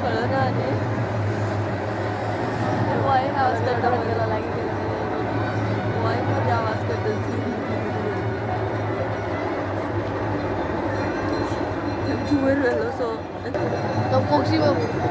कळना आनी वायन आवाज करता गेलो लागीं गेलो. वायन मध्ये आवाज करता. वयर व्हेलो सो. तो मोक्षी बाबू.